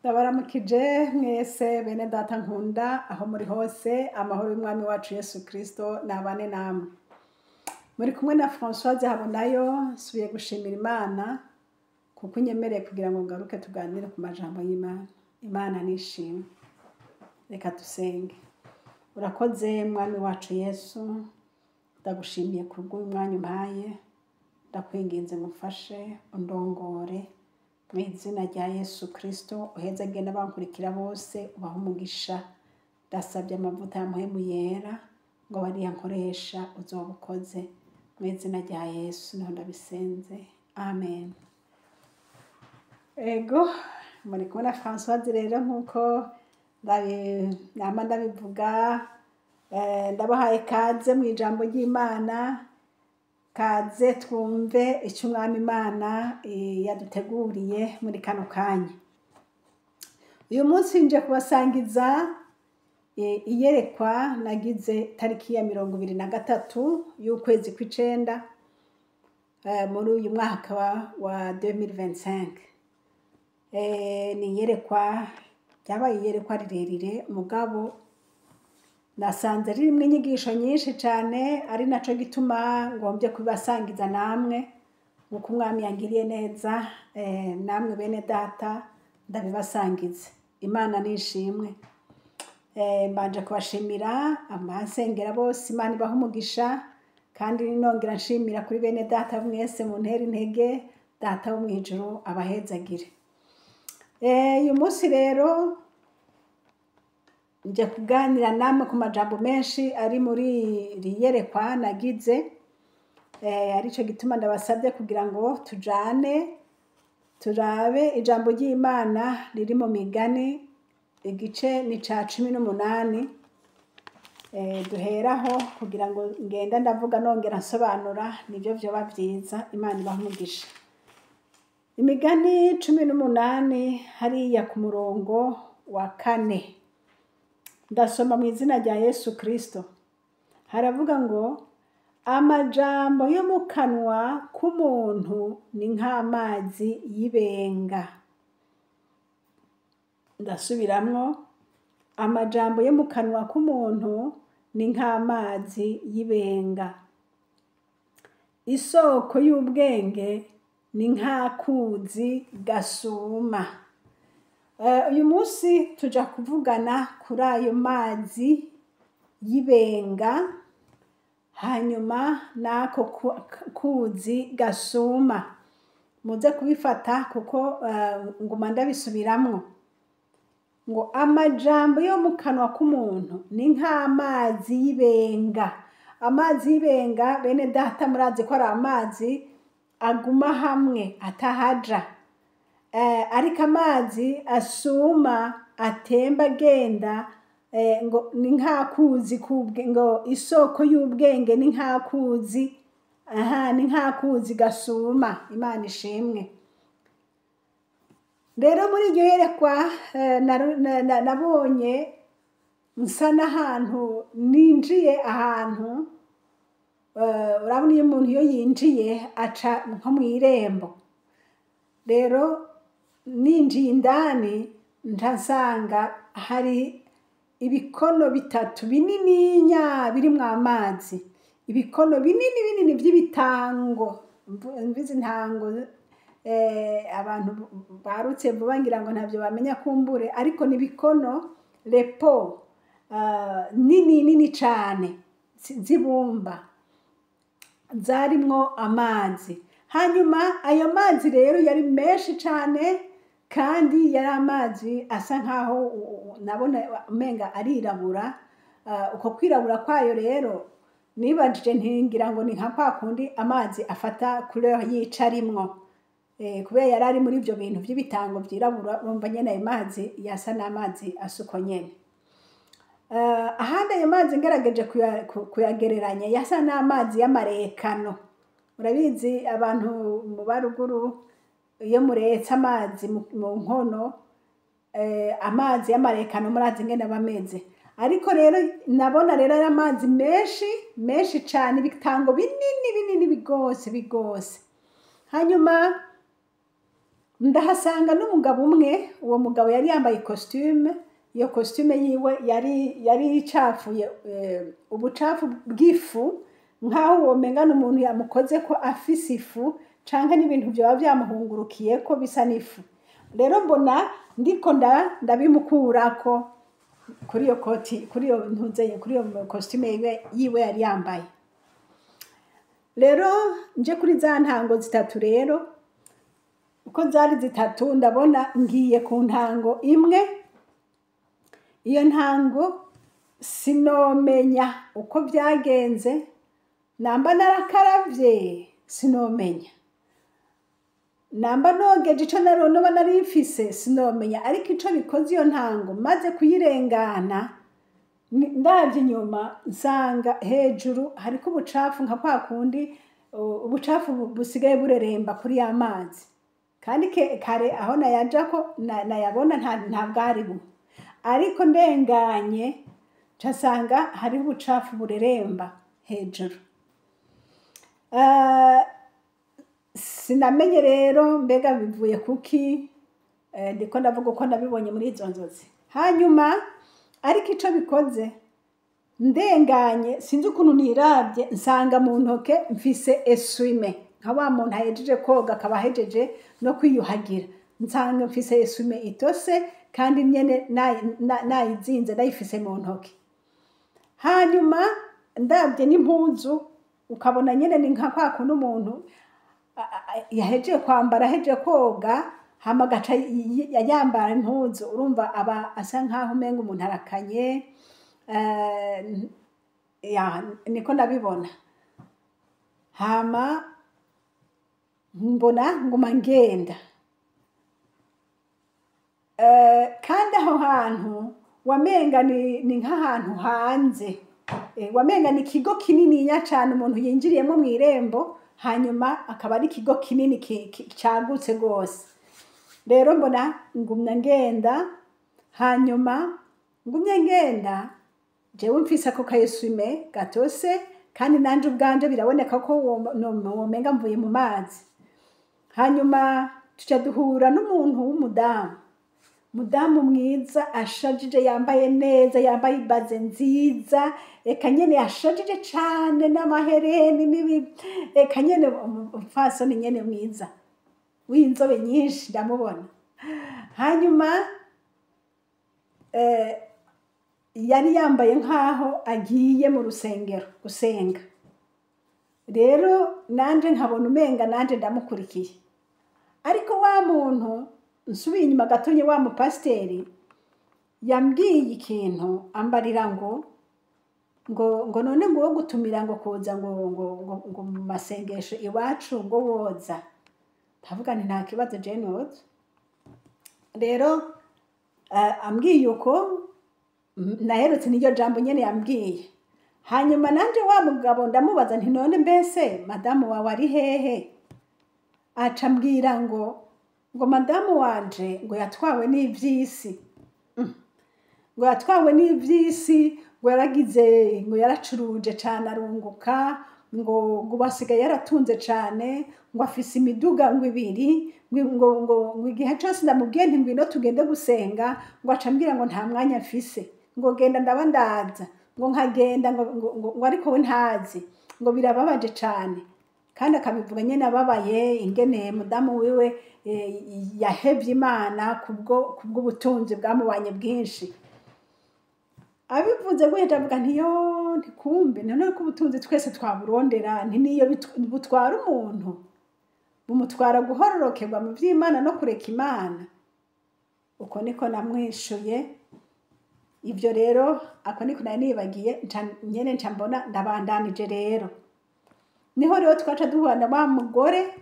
Ndabaramukije mwese bene data nkunda aho muri hose, amahoro y'Umwami wacu Yesu Kristo nabane namwe. Muri kumwe na Françoise Habonayo, nsubiye gushimira Imana kuko inyemereye kugira ngo ngaruke tuganire ku majambo y'Imana. Imana nishimwe. Reka dusenge. Urakoze Mwami wacu Yesu, ndagushimiye kubw'uyu mwanya umpaye, ndakwinginze ngo umfashe undongore mu izina rya Yesu Kristo, uheze agenda bankurikira bose ubahe umugisha. Ndasabye amavuta ya Mpwemu Yera ngo bariya nkoresha uzoba ukoze mu izina rya Yesu, niho ndabisenze, amen. Ego, muri kumwe na Françoise rero nk'uko nama ndabivuga, ndabahaye kaze mu ijambo ry'Imana, kaze twumve icyo Umwami Imana yaduteguriye muri kano kanya. Uyu munsi nje kubasangiza iyerekwa nagize tariki ya 23 y'ukwezi kw'icenda, muri uyu mwaka wa 2025. Ni iyerekwa ryabaye iyerekwa rirerire, mugabo nasanze ririmwo inyigisho nyinshi cane, ari naco gituma ngombye kubibasangiza namwe, nkuko Umwami yangiriye neza, namwe bene data ndabibasangize. Imana nishimwe. Mbanje kubashimira amasengera bose, Imana ibahe umugisha, kandi nongera nshimira kuri bene data mwese muntera intege, data wo mw'ijuru abahezagire. Uyu munsi rero nje kuganira namwe ku majambo menshi ari muri iri yerekwa nagize, arico gituma ndabasabye kugira ngo tujane turabe ijambo ry'Imana riri mu migani, igice ni ca 18, duheraho kugira ngo ngenda ndavuga nongera nsobanura, nivyo vyoba vyiza. Imana ibahe umugisha. Imigani 18 hariya ku murongo wa 4, ndasoma mu izina rya Yesu Kristo. Haravuga ngo amajambo yo mu kanwa k'umuntu ni nk'amazi y'ibenga. Ndasubiramwo, amajambo yo mu kanwa k'umuntu ni nk'amazi y'ibenga. Isoko y'ubwenge ni nk'akuzi gasuma. Uyu munsi tuja kuvugana kuri ayo mazi y'ibenga, hanyuma n'ako kuzi gasuma. Muze kubifata kuko nguma ndabisubiramwo. Ngo amajambo yo mu kanwa k'umuntu ni nk'amazi y'ibenga. Amazi y'ibenga bene data murazi ko ari amazi aguma hamwe atahaja. Ariko amazi asuma atemba agenda, ngo ni nk'akuzi ngo isoko y'ubwenge ni nk'akuzi, aha ni nk'akuzi gasuma. Imana ishimwe. Rero muri iryo yerekwa nabonye nsa n'ahantu ninjiye ahantu, urabona iyo umuntu iyo yinjiye aca nko mw'irembo. Rero ninjiye indani ntasanga hari ibikono bitatu binininya birimwo amazi, ibikono binini binini vy'ibitango, mvize intango, abantu barutse vuba ngira ngo ntavyo bamenya kumbure, ariko ni ibikono lepo nini nini cane z'ibumba zarimwo amazi. Hanyuma ayo mazi rero yari menshi cane, kandi yari amazi asa nkaho nabona umenga arirabura. Uko kwirabura kwayo rero nibajije ntingira ngo ni nka kwa kundi amazi afata couleur yicarimwo, kubera yari ari muri ivyo bintu vy'ibitango vyirabura, urumva nyene ayo mazi yasa n'amazi asuko nyene. Ahandi ayo mazi ngerageje kuyagereranya yasa n'amazi y'amarekano. Murabizi abantu mu baruguru iyo muretse amazi mu nkono, amazi y'amarekano murazi ingene aba ameze. Ariko rero nabona rero ari amazi menshi menshi cane, ibitango binini binini bigose bigose. Hanyuma Ndahasanga n'umugabo umwe. Uwo mugabo yari yambaye costume. Iyo costume yiwe yari icafuye, ubucafu bw'ifu, nk'aho womenga n'umuntu yamukoze ko afise ifu, canke n'ibintu vyoba vyamuhungurukiye ko bisa n'ifu. Rero mbona ndiko ndabimukurako kuri iyo koti, kuri iyo ntuzeye, kuri iyo costume yiwe yari yambaye. Rero nje kuri za ntango zitatu rero, uko zari zitatu, ndabona ngiye ku ntango imwe. Iyo ntango sinomenya uko byagenze, namba narakaravye sinomenya, namba nogeje ico noba nari mfise sinomenya. Ariko ico bikoze, iyo ntango maze kuyirengana, ndavye inyuma nsanga hejuru hariko ubucafu, nka kwa kundi ubucafu busigaye bureremba kuri ya mazi. Kandi kare aho nayajako nayabona nta bwari bu, ariko ndenganye nsanga hariho ubucafu bureremba hejuru. Sinamenye rero mbega bivuye kuki. Ndiko ndavuga uko nabibonye muri izo nzozi. Hanyuma ariko ico bikoze, ndenganye, sinzi ukuntu nirabye, nsanga mu ntoke mfise essuie-main, nka wa muntu ahejeje koga akaba ahejeje no kwiyuhagira. Nsanga mfise essuie-main itose, kandi nyene nayizinze, ndayifise mu ntoke. Hanyuma ndabye n'impuzu, ukabona nyene ni nka kwa kundi umuntu yahejeje kwambara, ahejeje koga, hama agaca yambara impuzu. Urumva aba asa nkaho umenga umuntu arakanye. Ya, niko ndabibona. Hama mbona nguma ngenda. Kandi aho hantu wamenga ni nk'ahantu hanze. Wamenga ni ikigo kininiya cane umuntu yinjiriyemo mw'irembo, hanyuma akaba ari ikigo kinini cagutse gose. Rero mbona ngumya ngenda. Hanyuma ngumye ngenda, jewe mfise ako ka essuie-main gatose, kandi nanje ubwanje biraboneka ko womenga mvuye mu mazi. Hanyuma tuca duhura n'umuntu w'umudamu, mudamu mwiza, ashajije, yambaye neza, yambaye ibaze nziza, eka nyene yashajije cane n'amahereni n'ibi, eka nyene umupfasoni nyene mwiza w'inzobe nyinshi, ndamubona. Hanyuma yari yambaye nk'aho agiye mu rusengero gusenga. Rero nanje nkabona umenga nanje ndamukurikiye. Ariko wa muntu, nsubiye inyuma gatonye, wa mupasiteri yambwiye ikintu, ambarira ngo none ngo wo gutumira ngo kuza ngo mu masengesho iwacu ngo woza. Ndavuga nti: "Nta kibazo, je noza." Rero ambwiye uko, naherutse n'iryo jambo nyene yambwiye. Hanyuma nanje wa mugabo ndamubaza nti: "None mbese madamu wawe ari hehe?" Aca ambwira ngo madamu wanje ngo yatwawe n'ivy'isi, ngo yatwawe n'ivy'isi, ngo yaragize, ngo yaracuruje cane arunguka, ngo ubu asigaye yaratunze cane, ngo afise imiduga ngo ibiri, ngo igihe cose ndamubwiye nti: "Ngwino tugende gusenga," ngo aca ambwira ngo nta mwanya mfise, ngo genda ndaba ndaza, ngo nkagenda, ngo ariko we ntazi, ngo birababaje cane. Kandi akabivuga nyene ababaye ingene mudamu wiwe yahevye Imana kubw'ubutunzi bwamubanye bwinshi. Abivuze gutyo, avuga nti: "Yo, ntikumbe none ko ubutunzi twese twaburondera, nti niyo butwara umuntu, bumutwara guhororokerwa mu vy'Imana no kureka Imana." Uko niko namwishuye ivyo. Rero ako niko nari nibagiye. Nca nyene nca mbona ndabandanije. Rero niho rero twaca duhura na wa mugore,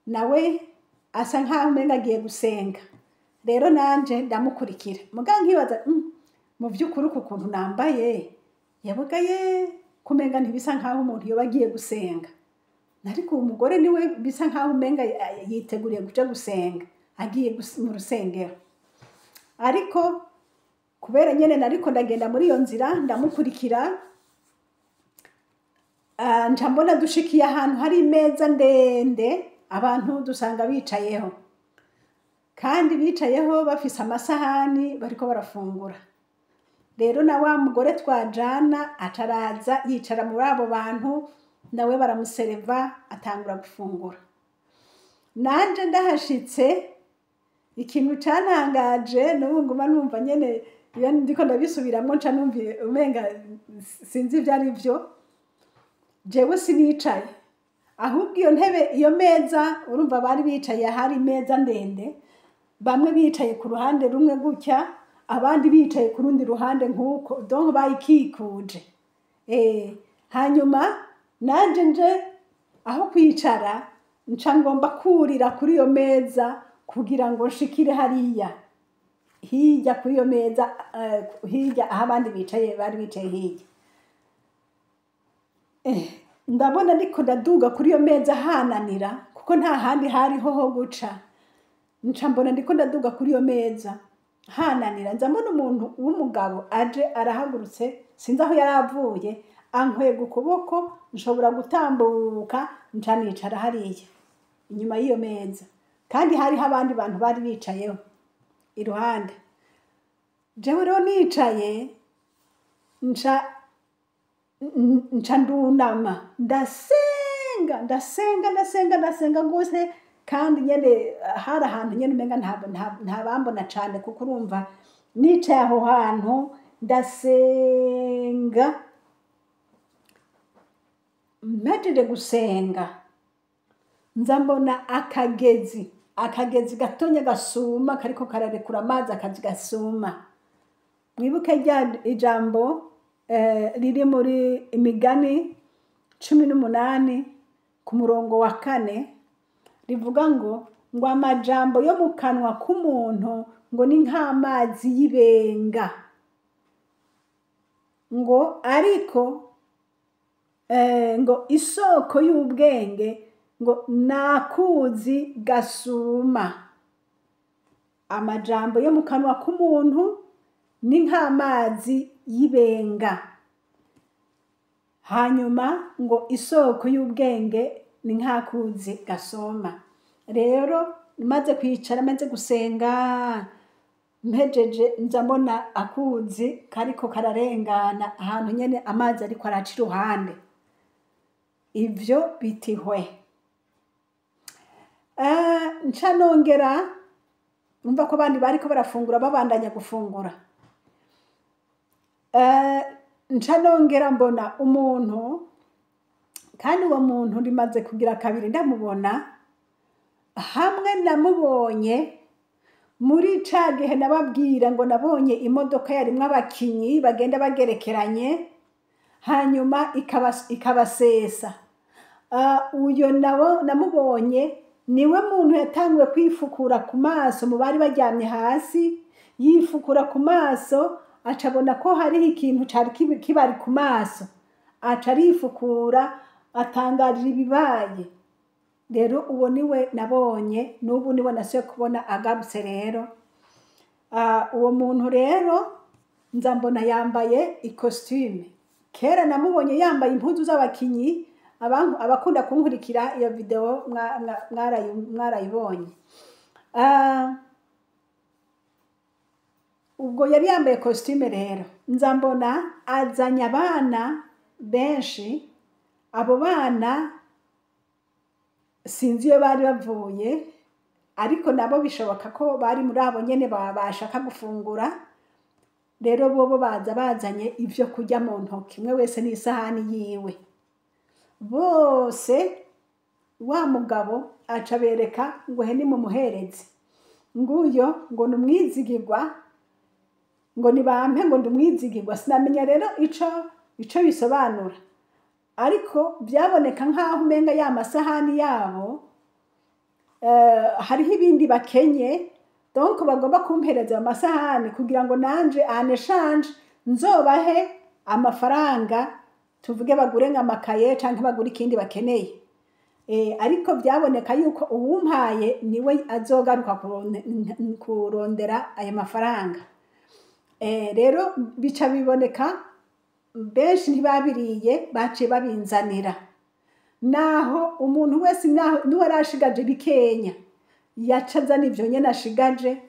nawe asa nkaho umenga agiye gusenga. Rero nanje ndamukurikira, muga nkibaza: mu vy'ukuri uku kuntu nambaye, yabuga ye, kumenga ntibisa nkaho umuntu yoba agiye gusenga?" Ariko uwo mugore niwe bisa nkaho umenga yiteguriye kuja gusenga, agiye mu rusengero. Ariko kubera nyene nariko ndagenda muri iyo nzira, ndamukurikira. Nca mbona dushikiye ahantu hari imeza ndende, abantu dusanga bicayeho. Kandi bicayeho bafise amasahani bariko barafungura. Rero na wa mugore twajana acaraza yicara muri abo bantu, nawe baramusereva atangura gufungura. Nanje ndahashitse, ikintu cantangaje, n'ubu nguma numva nyene iyo ndiko ndabisubiramwo nca numva umenga sinzi ivyo ari vyo. Jewe sinicaye, ahubwo iyo ntebe, iyo meza, urumva bari bicaye, hari imeza ndende, bamwe bicaye ku ruhande rumwe gutya, abandi bicaye ku rundi ruhande nk'uko, donc bayikikuje. Hanyuma nanje nje aho kwicara, nca ngomba kurira kuri iyo meza kugira ngo nshikire hariya hirya kuri iyo meza, hirya aho abandi bicaye, bari bicaye hirya. Ndabona ndiko ndaduga kuri iyo meza hananira, kuko nta handi hariho ho guca. Nca mbona ndiko ndaduga kuri iyo meza hananira, nza mbona umuntu w'umugabo aje arahagurutse, sinzi aho yari avuye, ankwega ukuboko, nshobora gutambuka, nca nicara hariya inyuma y'iyo meza, kandi hariho abandi bantu bari bicayeho iruhande. Jewe rero nicaye, nca ndunama, ndasenga, ndasenga, ndasenga, ndasenga gose. Kandi nyene hari ahantu nyene umenga ntabambona cane, kuko urumva nicaye aho hantu ndasenga. Mpejeje gusenga, nza mbona akagezi, akagezi gatonya gasuma, kariko kararekura amazi, akazi gasuma. Mwibuke rya ijambo riri muri Imigani 18 ku murongo wa 4, rivuga ngo amajambo yo mu kanwa k'umuntu ngo ni nk'amazi y'ibenga, ngo ariko ngo isoko y'ubwenge ngo nakuzi gasuma. Amajambo yo mu kanwa k'umuntu ni nk'amazi y'ibenga, hanyuma ngo isoko y'ubwenge ni nk'akuzi gasoma. Rero maze kwicara, maze gusenga, mpejeje, nza mbona akuzi kariko kararengana ahantu nyene amazi ariko araca iruhande. Ivyo bitihwe. Nca nongera numva ko abandi bariko barafungura, babandanya gufungura. Nca nongera mbona umuntu, kandi uwo muntu rimaze kugira kabiri ndamubona, hamwe namubonye muri ca gihe nababwira ngo nabonye imodoka yarimwo abakinyi bagenda bagerekeranye, hanyuma ikabasesa. Uyo nawo namubonye niwe muntu yatanguye kwifukura ku maso mu bari baryamye hasi, yifukura ku maso, acabona ko hariho ikintu cari kibari ku maso, aca arifukura, atangarira ibibaye. Rero uwo niwe nabonye, n'ubu niwe nasubiye kubona agarutse. Rero uwo muntu rero nza mbona yambaye ikositime. Kera namubonye yambaye impuzu z'abakinyi, abakunda kunkurikira iyo video mwarayibonye. Ubwo yari yambaye kositime. Rero nza mbona azanye abana benshi. Abo bana sinzi iyo bari bavuye, ariko nabo bishoboka ko bari muri abo nyene bashaka gufungura. Rero bobo baza bazanye ivyo kurya mu ntoki, umwe wese n'isahani yiwe, bose. Wa mugabo aca bereka ngo he ni mumuhereze, nguyo ngo ni umwizigirwa, ngo nibampe, ngo ndi umwizigirwa. Sinamenya rero ico bisobanura, ariko byaboneka nk'aho umenga ya masahani yabo hariho ibindi bakenye, donc bagomba kumpereza ayo masahani kugira ngo nanje en échange nzobahe amafaranga, tuvuge bagure nk'amakaye canke bagure ikindi bakeneye. Ariko byaboneka yuko uwumpaye niwe azogaruka kurondera ayo mafaranga. Rero bica biboneka benshi ntibabiriye, baciye babinzanira, naho umuntu wese, naho n'uwarashigaje bikenya. Yaca azana ivyo nyene ashigaje,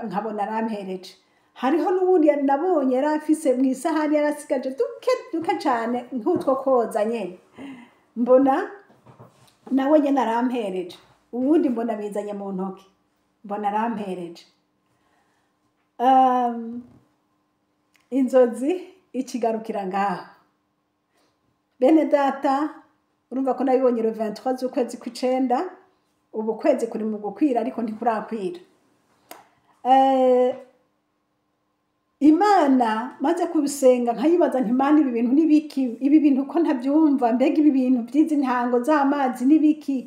nkabona arampereje. Hariho n'uwundi nabonye yari afise mw'isahani, yari asigaje duke duke cane nk'utwo koza nyene, mbona nawe nyene arampereje. Uwundi mbona bizanye mu ntoki, mbona arampereje. Inzozi ikigarukira ngaho, bene data. Urumva ko nabibonye le 23 z'ukwezi kw'icenda. Ubu kwezi kuri mu gukwira, ariko ntikurakwira. Imana maze kubisenga, nkayibaza nti: "Imana, ibi bintu nibiki? Ibi bintu ko ntabyumva? Mbega ibi bintu by'izi ntango z'amazi nibiki?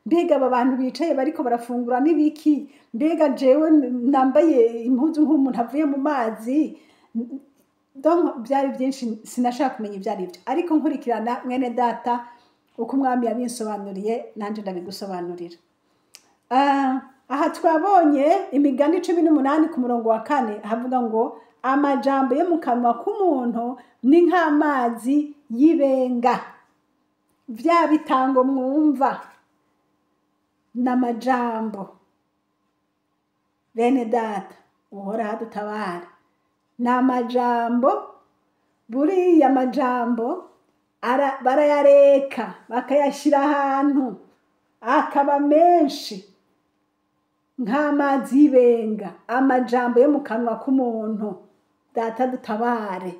Mbega aba bantu bicaye bariko barafungura nibiki? Mbega jewe nambaye impuzu nk'umuntu avuye mu mazi?" Donc byari byinshi, sinashaka kumenya ibyo ari byo. Ariko nkurikirana, mwene data, uko Umwami yabinsobanuriye, nanjye ndabigusobanurira. Aha twabonye Imigani 18 ku murongo wa 4, havuga ngo: "Amajambo yo mu kanwa k'umuntu ni nk'amazi y'ibenga." Bya bitango mwumva ni amajambo, bene data. Uhoraho adutabara. Ni amajambo. Buriya amajambo barayareka, bakayashyira ahantu, akaba menshi nk'amazi y'ibenga. Amajambo yo mu kanwa k'umuntu, Data dutabare.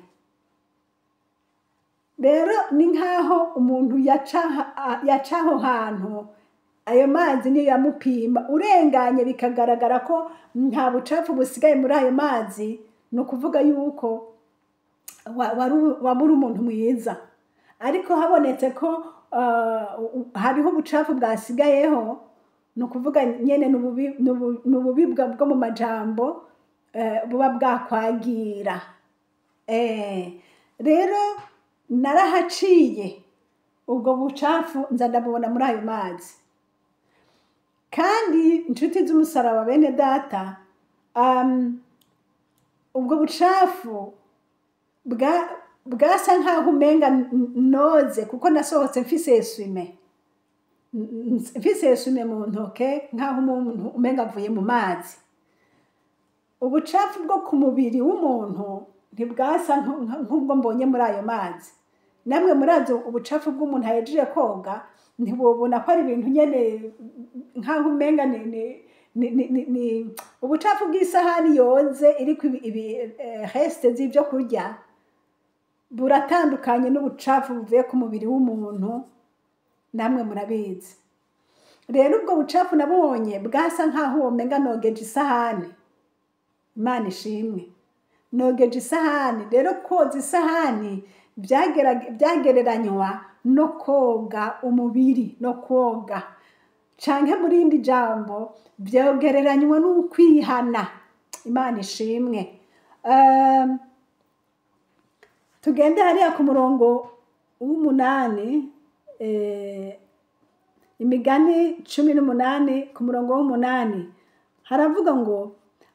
Rero ni nk'aho umuntu yaca aho hantu, ayo mazi niyo yamupima. Urenganye bikagaragara ko nta bucafu busigaye muri ayo mazi, ni ukuvuga yuko waba uri umuntu mwiza. Ariko habonetse ko hariho ubucafu bwasigayeho, ni ukuvuga nyene ni ububi bwo mu majambo buba bwakwagira. Rero narahaciye, ubwo bucafu nza ndabubona muri ayo mazi. Kandi inshuti z'umusaraba, bene data, ubwo bucafu bwasa nkaho umenga noze, kuko nasohotse mfise essuie-main, mfise essuie-main mu ntoke, nkaho umuntu umenga avuye mu mazi. Ubucafu bwo ku mubiri w'umuntu ntibwasa nk'ubwo mbonye muri ayo mazi. Namwe murazi ubucafu bw'umuntu ahejeje koga, ntiwobona ko ari ibintu nyene nkaho umenga ni ubucafu bw'isahani yoze iriko ibi restes z'ibyo kurya. Buratandukanye n'ubucafu buvuye ku mubiri w'umuntu, namwe murabizi. Rero ubwo bucafu nabonye bwasa nkaho womenga nogeje isahani. Imana ishimwe, nogeje isahani. Rero koza isahani byagereranywa no koga umubiri, no koga, canke mu rindi jambo byogereranywa n'ukwihana. Imana ishimwe. Tugende hariya ku murongo w'umunani, Imigani 18 ku murongo w'umunani, haravuga ngo: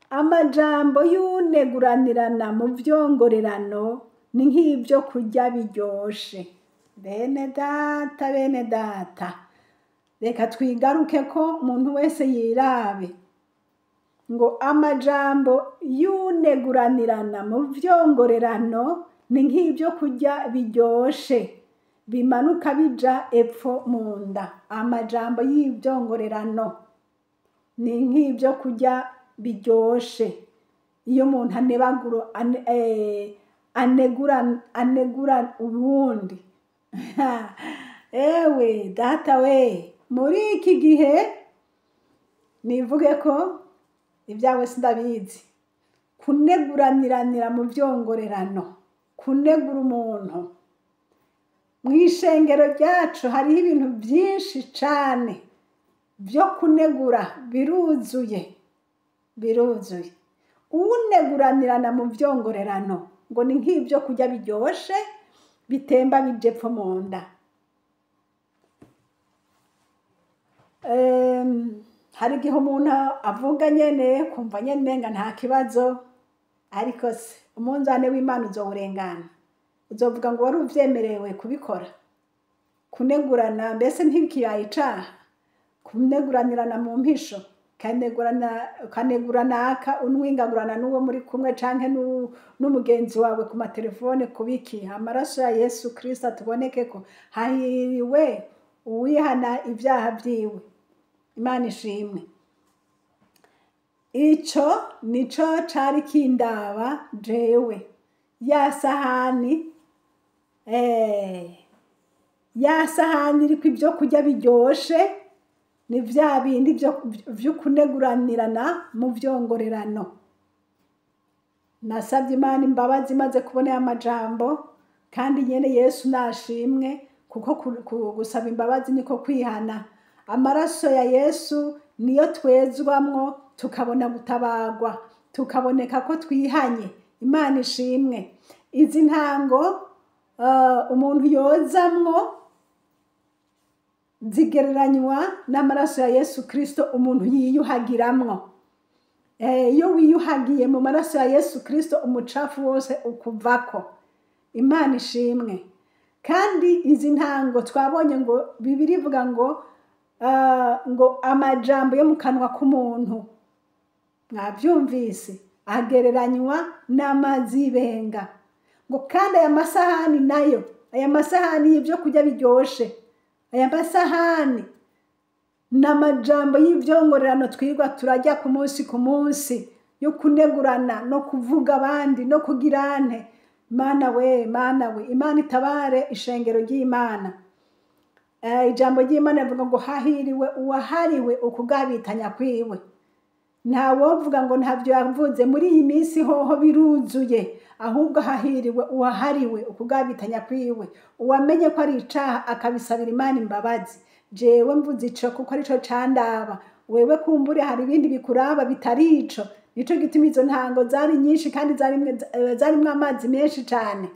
"Amajambo y'uneguranirana mu vyongorerano ni nk'ibyo kurya biryoshe." Bene data, bene data, reka twigaruke ko umuntu wese yirabe. Ngo: "Amajambo y'uneguranirana mu vyongorerano ni nk'ibyo kurya biryoshe, bimanuka bija epfo mu nda." Amajambo y'ivyongorerano ni nk'ibyo kurya biryoshe. Iyo umuntu anebagura, anegura uwundi, ewe data we! Muri iki gihe nivuge ko ibyawe sindabizi. Kuneguranirana mu vyongorerano, kunegura umuntu mu ishengero ryacu, hariho ibintu byinshi cane byo kunegura, biruzuye, biruzuye. Uneguranirana mu vyongorerano ngo ni nk'ibyo kurya biryoshe bitemba bija epfo mu nda. Hari igihe umuntu avuga nyene, kumva nyene umenga nta kibazo, ariko se umunzane w'Imana uzowurengana, uzovuga ngo wari uvyemerewe kubikora? Kunegurana mbese ntibikibaye icaha, kuneguranirana mu mpisho? Ukanegura naka, unwingagurana n'uwo muri kumwe canke n'umugenzi wawe ku matelefone. Kubiki? Amaraso ya Yesu Kristo atubonekeko. Hahiriwe uwihana ibyaha vyiwe. Imana ishimwe. Ico nico cari kindaba jewe, ya sahani, ya sahani iriko ibyo kurya biryoshe, ni vya bindi vyo kuneguranirana mu vyongorerano. Nasabye Imana imbabazi maze kubona aya majambo, kandi nyene Yesu nashimwe, kuko gusaba imbabazi niko kwihana. Amaraso ya Yesu niyo twezwamwo, tukabona gutabagwa, tukaboneka ko twihanye. Imana ishimwe. Izi ntango umuntu yozamwo zigereranywa n'amaraso ya Yesu Kristo umuntu yiyuhagiramwo. Iyo wiyuhagiye mu maraso ya Yesu Kristo, umucafu wose ukuvako. Imana ishimwe. Kandi izi ntango twabonye ngo Bibiri ivuga ngo amajambo yo mu kanwa k'umuntu, mwabyumvise, agereranywa n'amazi y'ibenga. Ngo kandi aya masahani nayo, aya masahani y'ibyo kurya biryoshe, aya masahani ni amajambo y'ibyongorerano twirwa turajya ku munsi ku munsi, yo kunegurana no kuvuga abandi no kugirane. Mana we, Mana we, Imana itabare ishengero ry'Imana. Ijambo ry'Imana rivuga ngo hahiriwe uwahariwe ukugabitanya kwiwe. Ntawovuga ngo ntabyo yavuze. Muri iyi minsi hoho biruzuye. Ahubwo hahiriwe uwahariwe ukugabitanya kwiwe, uwamenye ko ari icaha akabisabira Imana imbabazi. Jewe mvuze ico kuko arico candaba. Wewe kumbure hari ibindi bikuraba bitari ico. Nico gituma izo ntango zari nyinshi kandi zarimwo amazi menshi cane.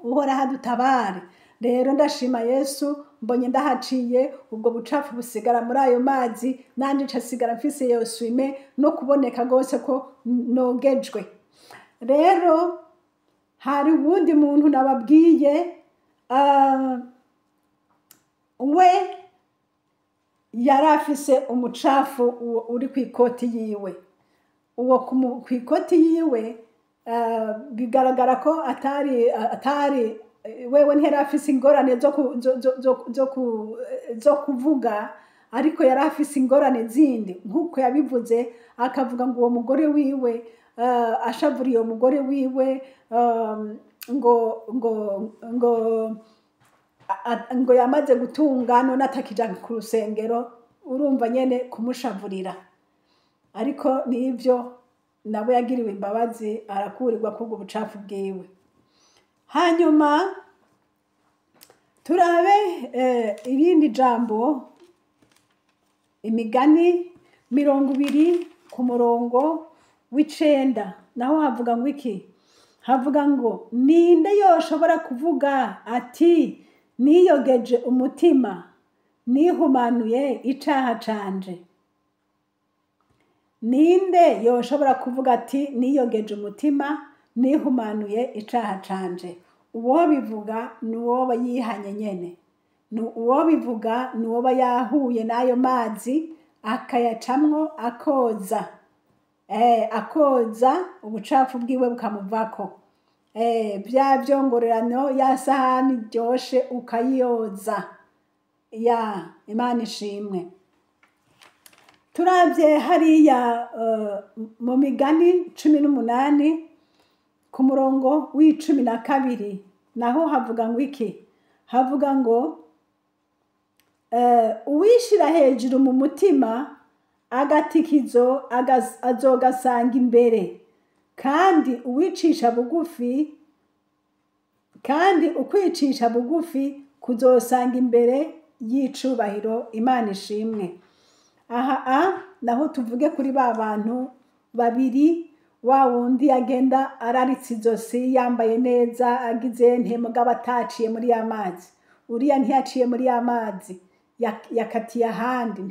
Uhoraho adutabare. Rero ndashima Yesu, mbonye ndahaciye, ubwo bucafu busigara muri ayo mazi, nanje ncasigara mfise iyo swime no kuboneka rwose ko nogejwe. Rero hari uwundi muntu nababwiye, we yari afise umucafu uri ku ikoti yiwe. Uwo ku ikoti yiwe, bigaragara ko atari wewe, ntiyari afise ingorane zo kuvuga, ariko yari afise ingorane zindi, nk'uko yabivuze, akavuga ngo uwo mugore wiwe, ashavuriye uwo mugore wiwe, ngo yamaze gutunga none atakija ku rusengero. Urumva nyene kumushavurira. Ariko nivyo, nawe yagiriwe imbabazi, arakurirwa kubwo bucafu bwiwe. Hanyuma turabe irindi jambo, Imigani 20 ku murongo w'9. Naho havuga ngo iki? Havuga ngo ninde yoshobora kuvuga ati niyogeje umutima, nihumanuye icaha canje? Ninde yoshobora kuvuga ati niyogeje umutima, nihumanuye icaha canje? Uwo bivuga ni uwoba yihanye nyene. Uwo bivuga ni uwoba yahuye n'ayo mazi, akayacamwo, akoza, akoza ubucafu bwiwe bukamuvako. Bya vyongorerano, ya sahani iryoshe ukayiyoza. Ya Imana ishimwe. Turavye hariya mu Migani 18 ku murongo w'12, naho havuga ngo iki? Havuga ngo uwishira hejuru mu mutima, agatikizo azogasanga imbere, kandi uwicisha bugufi, kandi ukwicisha bugufi kuzosanga imbere y'icubahiro. Imana ishimwe. Aha naho tuvuge kuri ba bantu babiri, wa wundi yagenda araritse izosi, yambaye neza, agize nte, mugabo ataciye muri ya mazi. Uriya ntiyaciye muri ya mazi, yakatiye ahandi,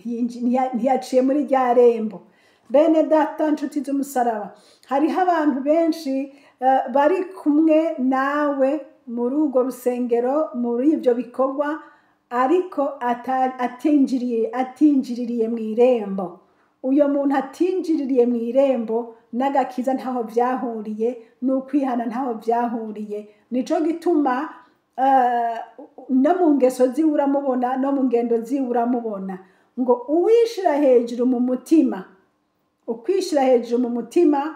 ntiyaciye muri rya rembo. Bene data, nshuti z'umusaraba, hariho abantu benshi bari kumwe nawe muri urwo rusengero, muri ibyo bikorwa, ariko atinjiririye mu irembo. Uyo muntu atinjiririye mu irembo n'agakiza ntaho vyahuriye, n'ukwihana ntaho vyahuriye. Nico gituma no mu ngeso ziwe uramubona, no mu ngendo ziwe uramubona. Ngo uwishira hejuru mu mutima, ukwishira hejuru mu mutima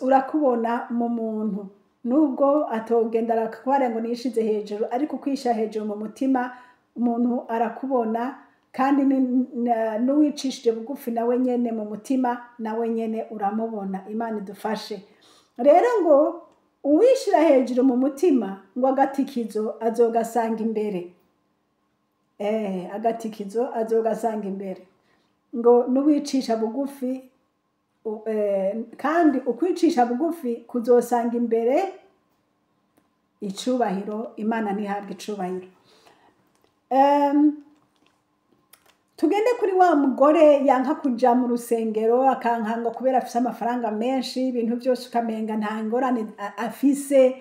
urakubona mu muntu, nubwo atogenda arakubara ngo nishize hejuru, ariko ukwishira hejuru mu mutima umuntu arakubona. Kandi n'uwicishije bugufi nawe nyene mu mutima nawe nyene uramubona. Imana idufashe. Rero ngo uwishira hejuru mu mutima ngo agatikizo azogasanga imbere. Agatikizo azogasanga imbere. Ngo n'uwicisha bugufi, kandi ukwicisha bugufi kuzosanga imbere icubahiro. Imana ntihabwe icubahiro. Tugende kuri wa mugore yanka kuja mu rusengero, akanka ngo kubera afise amafaranga menshi, ibintu byose ukamenga nta ngorane afise.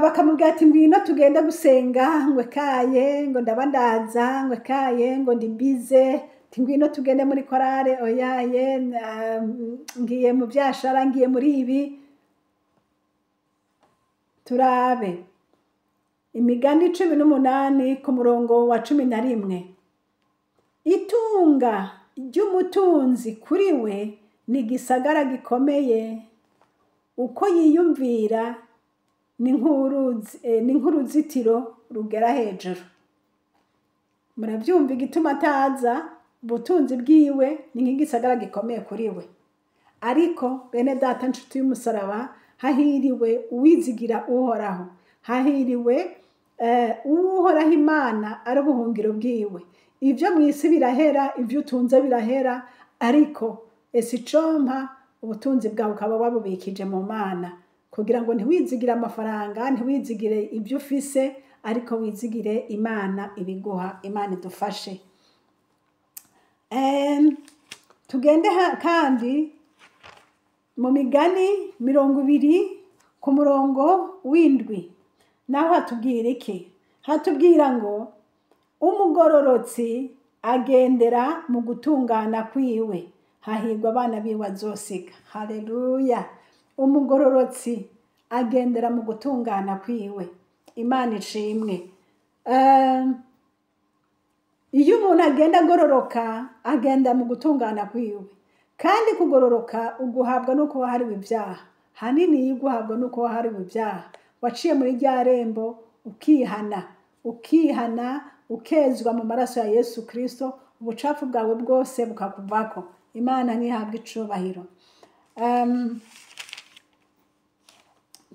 Bakamubwira ati ngwino tugende gusenga, ngo ekaye, ngo ndaba ndaza, ngo ekaye, ngo ndi bize, ati ngwino tugende muri korale, oyaye, ngiye mu byashara, ngiye muri ibi. Turabe Imigani 18 ku murongo wa 11. Itunga ry'umutunzi kuri we ni igisagara gikomeye, uko yiyumvira ni nk'uruzitiro rugera hejuru. Murabyumva igituma ataza, ubutunzi bwiwe ni nk'igisagara gikomeye kuri we. Ariko bene data nshuti y'umusaraba, hahiriwe uwizigira Uhoraho, hahiriwe Uhoraho Imana ari ubuhungiro bwiwe. Ibyo mu isi birahera, ibyo utunze birahera, ariko ese icompa ubutunzi bwawe ukaba wabubikije mu Mana, kugira ngo ntiwizigire amafaranga, ntiwizigire ibyo ufise, ariko wizigire Imana ibiguha. Imana idufashe. Tugende kandi mu Migani 20 ku murongo w'7. Naho hatubwira iki? Hatubwira ngo umugororotsi agendera mu gutungana kwiwe, hahirwa abana biwe azosiga. Haleluya! Umugororotsi agendera mu gutungana kwiwe. Imana ishimwe. Iyo umuntu agenda agororoka, agenda mu gutungana kwiwe. Kandi kugororoka uguhabwa nuko wahariwe ibyaha. Hanini iyo uguhabwa nuko wahariwe ibyaha, waciye muri rya rembo ukihana, ukihana ukezwa mu maraso ya Yesu Kristo, ubucafu bwawe bwose bukakuvako. Imana ntihabwe icubahiro.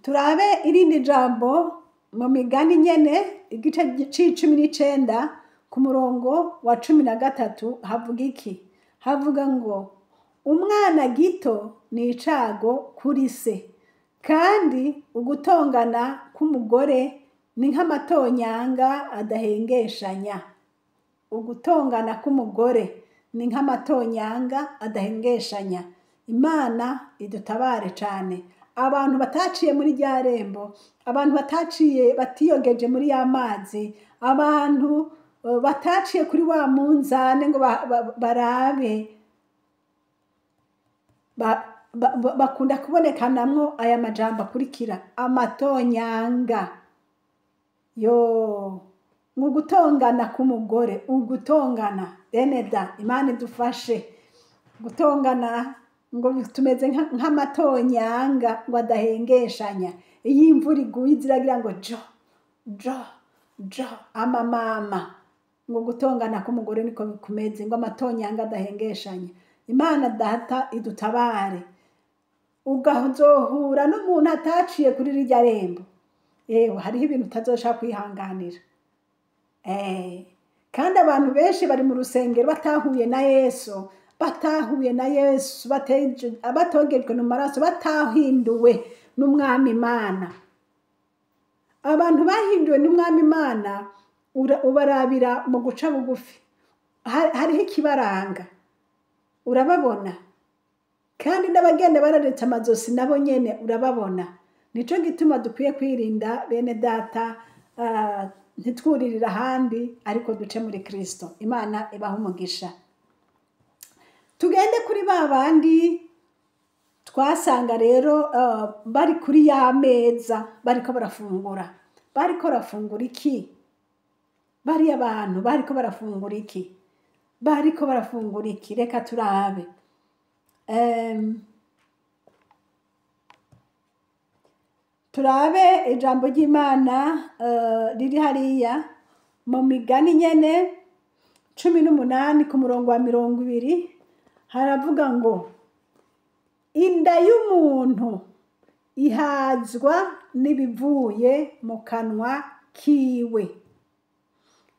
Turabe irindi jambo mu Migani nyene, igice c'19 ku murongo wa 13, havuga iki? Havuga ngo umwana gito ni icago kuri se, kandi ugutongana k'umugore ni nk'amatonyanga adahengeshanya. Ugutongana k'umugore ni nk'amatonyanga adahengeshanya. Imana idutabare cane. Abantu bataciye muri rya rembo, abantu bataciye batiyogeje muri ya mazi, abantu bataciye kuri wa munzane ngo barabe, bakunda kubonekanamwo aya majambo akurikira: amatonyanga. Yo, ngo ugutongana k'umugore, ugutongana bene da, Imana idufashe. Gutongana ngo tumeze nk'amatonyanga ngo adahengeshanya. Iyo imvura iguye ziragira ngo jo jo jo, amamama. Ngo gutongana k'umugore niko kumeze, ngo amatonyanga adahengeshanya. Imana data idutabare. Ugazohura n'umuntu ataciye kuri rirya rembo, yewe hariho ibintu utazoshaka kwihanganira. Kandi abantu benshi bari mu rusengero batahuye na Yesu, batahuye na Yesu, batogejwe mu maraso, batahinduwe n'Umwami Imana. Abantu bahinduwe n'Umwami Imana ubarabira mu guca bugufi. Hariho ikibaranga, urababona. Kandi n'abagenda bararetse amazosi nabo nyene urababona. Nico gituma dukwiye kwirinda bene data, ntitwuririre ahandi, ariko duce muri Kristo. Imana ibahe umugisha. Tugende kuri ba bandi twasanga rero bari kuri ya meza bariko barafungura. Bariko barafungura iki? Bariya bantu bariko barafungura iki? Bariko barafungura iki? Reka turabe. Turabe ijambo ry'Imana riri hariya mu migani nyene 18 ku murongo wa 20, haravuga ngo inda y'umuntu ihazwa n'ibivuye mu kanwa kiwe,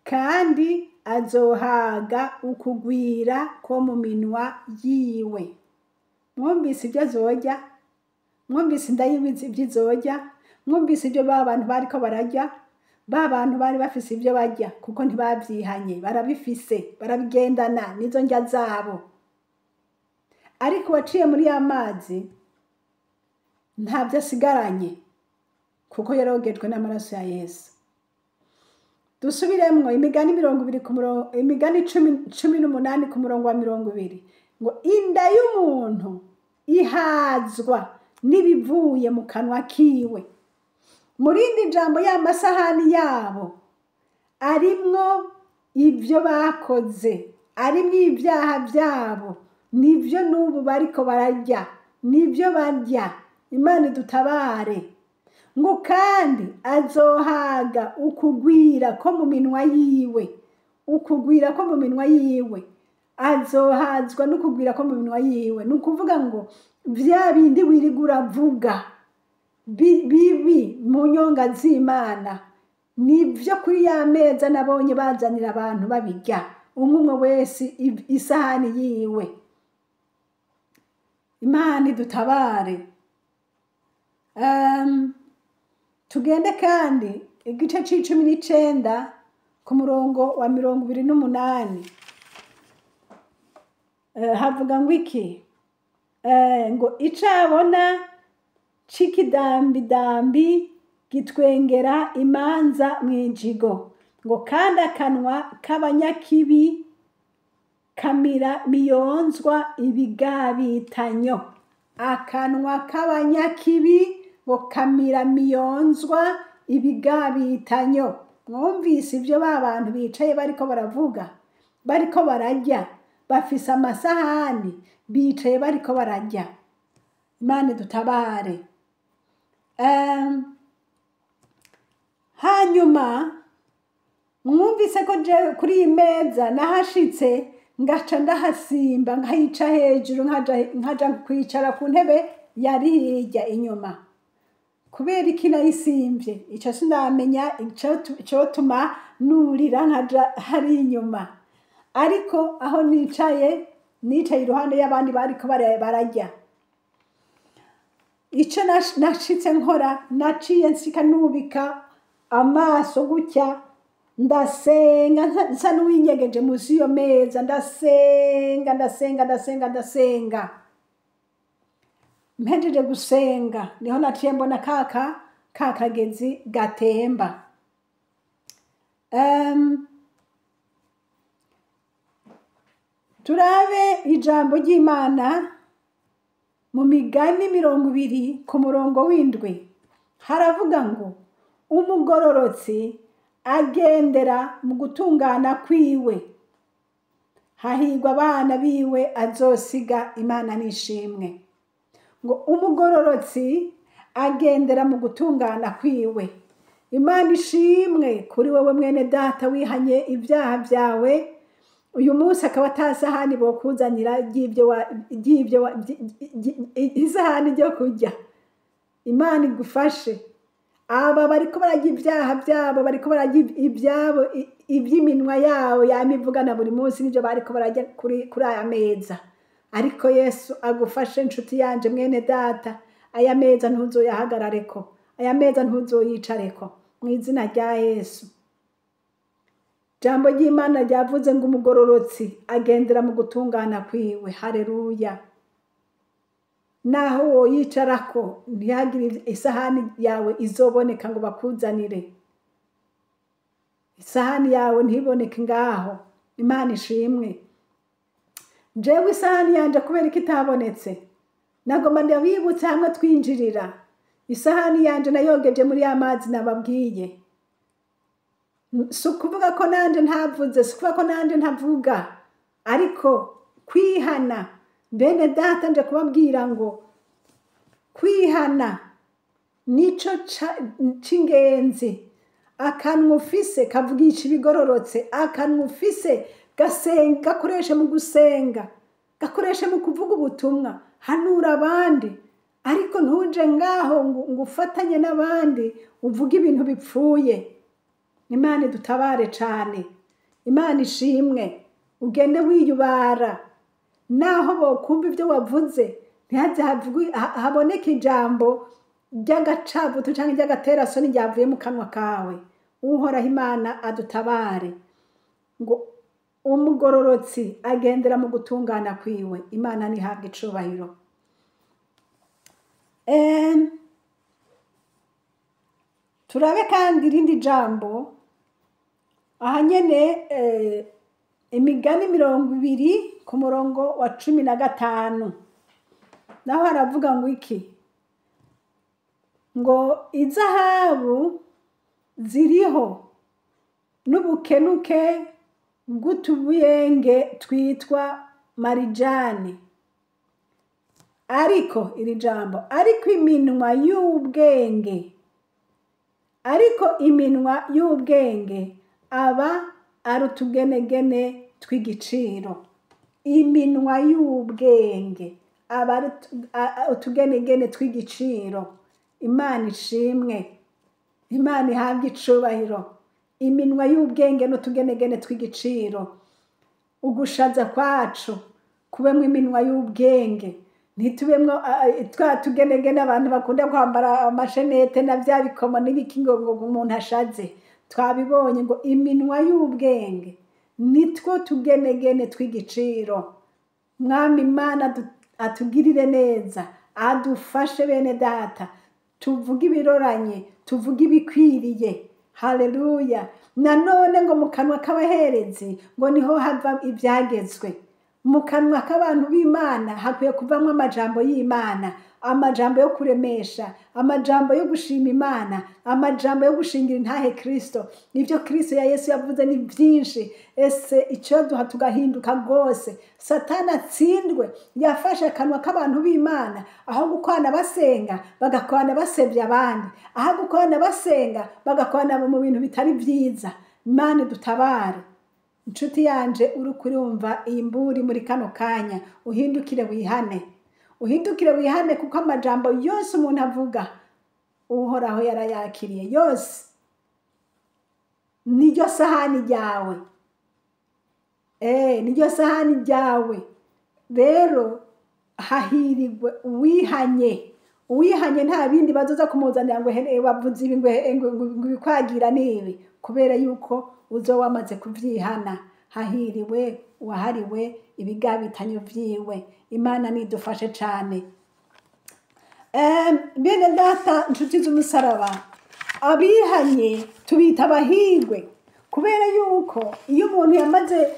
kandi azohaga ukugwira ko mu minwa yiwe. Mwumvise ibyo azorya? Mwumvise inda yiwe ibyo izorya? Mwumvise ibyo ba bantu bariko bararya? Ba bantu bari bafise ibyo barya kuko ntibavyihanye, barabifise, barabigendana nizo ndya zabo. Ariko waciye muri ya mazi ntabyo asigaranye kuko yarogejwe n'amaraso ya Yesu. Dusubiremwo imigani 20 ku murongo, imigani 18 ku murongo wa 20, ngo inda y'umuntu ihazwa n'ibivuye mu kanwa kiwe. Mu rindi jambo, ya masahani yabo arimwo ibyo bakoze, arimwo ibyaha byabo, nibyo n'ubu bariko bararya, nibyo barya. Imana idutabare. Ngo kandi azohaga ukugwira ko mu minwa yiwe, ukugwira ko mu minwa yiwe, azohazwa n'ukugwira ko mu minwa yiwe. Ni ukuvuga ngo vya bindi wirirwa uravuga bibi mu nyonga z'Imana, nibyo kuri ya meza nabonye bazanira abantu babirya, umwe umwe wese isahani yiwe. Imana idutabare. Tugende kandi igice c'19 ku murongo wa 28. Havuga ngo iki? Ngo icabona c'ikidambidambi gitwengera imanza mw'ijigo, ngo kandi akanwa k'abanyakibi kamira miyonzwa ibigabitanyo. Akanwa k'abanyakibi ngo kamira miyonzwa ibigabitanyo. Mwumvise ibyo ba bantu bicaye bariko baravuga, bariko bararya, bafise amasahani, bicaye bariko bararya. Imana idutabare. Hanyuma mwumvise ko je kuri iyi meza nahashitse ngaca ndahasimba, nkayica hejuru, nkaja kwicara ku ntebe yari hirya inyuma. Kubera iki nayisimvye? Ico sinamenya icotuma nurira nkaja hari inyuma. Ariko aho nicaye, nicaye iruhande y'abandi bariko bararya. Ico nashitse nkora, naciye nsika nubika amaso gutya, ndasenga nsa n'uwinyegeje munsi y'iyo meza, ndasenga, ndasenga, ndasenga, ndasenga. Mpejeje gusenga niho naciye mbona kaka kakagezi gatemba. Turabe ijambo ry'Imana mu migani 20 ku murongo w'7. Haravuga ngo umugororotsi agendera mu gutungana kwiwe, hahirwa abana biwe azosiga. Imana nishimwe. Ngo umugororotsi agendera mu gutungana kwiwe. Imana ishimwe kuri wewe mwene data wihanye ibyaha byawe. Uyu munsi akaba atasahani bokuzanira isahani ryo kurya. Imana igufashe. Aba bariko bararya ibyaha byabo, bariko bararya ibyabo, iby'iminwa yabo yamivugana buri munsi, nibyo bariko bararya kuri aya meza. Ariko Yesu agufashe inshuti yanje mwene data, aya meza ntuzoyahagarareko, aya meza ntuzoyicareko, mu izina rya Yesu. Jambo ry'Imana ryavuze ngo umugororotsi agendera mu gutungana kwiwe. Haleluya. Naho woyicarako ntihagire isahani yawe izoboneka ngo bakuzanire, isahani yawe ntiboneke ngaho. Imana ishimwe. Jewe isahani yanje kubera ko itabonetse? Nagomba ndabibutse hamwe twinjirira. Isahani yanje nayogeje muri ya mazi nababwiye. Si ukuvuga ko nanje ntavuze, si ukuvuga ko nanje ntavuga, ariko kwihana, bene data, nje kubabwira ngo kwihana nico c'ingenzi. Akanwa ufise kavugisha ibigororotse, akanwa ufise gasenga, gakoreshe mu gusenga, gakoreshe mu kuvuga ubutumwa, hanura abandi, ariko ntuje ngaho ngo ufatanye n'abandi uvuge ibintu bipfuye. Imana idutabare cane. Imana ishimwe. Ugende wiyubara, naho bokumva ibyo wavuze, ntihaze haboneke ijambo ry'agacavutu cyangwa ry'agaterasoni ryavuye mu kanwa kawe. Uhoraho Imana adutabare. Ngo umugororotsi agendera mu gutungana kwiwe. Imana ntihabwe icubahiro. Turabe kandi irindi jambo aha nyene, Imigani 20 ku murongo wa 15. Naho haravuga ngo iki? Ngo izahabu ziriho n'ubukenuke bw'utubuyenge twitwa marijani, ariko iri jambo, ariko iminwa y'ubwenge, ariko iminwa y'ubwenge aba ari utugenegene tw'igiciro. Iminwa y'ubwenge aba ari utugenegene tw'igiciro. Imana ishimwe, Imana ihabwe icubahiro. Iminwa y'ubwenge n'utugenegene tw'igiciro. Ugushaza kwacu kubemwo iminwa y'ubwenge, ntitubemwo twa tugenegene abantu bakunda kwambara, amashenete na bya bikomo n'ibiki, ngo umuntu ashaze. Twabibonye ngo iminwa y'ubwenge nitwo tugenegene tw'igiciro. Mwami Imana atugirire neza, adufashe bene data, tuvuge ibiroranye, tuvuge ibikwiriye. Haleluya! Nanone ngo mu kanwa k'abaherezi ngo niho hava ibyagezwe. Mu kanwa k'abantu b'Imana hakwiye kuvamo amajambo y'Imana, amajambo yo kuremesha, amajambo yo gushima Imana, amajambo yo gushingira intahe Kristo. Nibyo Kristo ya Yesu yavuze ni byinshi. Ese icyo duha tugahinduka rwose, Satani atsindwe. Yafashe akanwa k'abantu b'Imana, aho gukwana basenga bagakwana basebya abandi, aho gukwana basenga bagakwana mu bintu bitari byiza. Imana dutabare. Inshuti yanje uri kurumva iyi mburi muri kano kanya, uhindukire wihane, uhindukire wihane, kuko amajambo yose umuntu avuga Uhoraho yarayakiriye yose. Niryo sahani ryawe, niryo sahani ryawe. Rero hahirigwe uwihanye. Uwihanye nta bindi bazoza kumuzanira ngo wavuze ibi, ngo ibikwagira n'ibi, kubera yuko uzo wamaze kuvyihana. Hahiriwe uwahariwe ibigabitanyo vyiwe. Imana nidufashe cane. Bene data, nshuti z'umusaraba, abihanye tubita abahirwe, kubera yuko iyo umuntu yamaze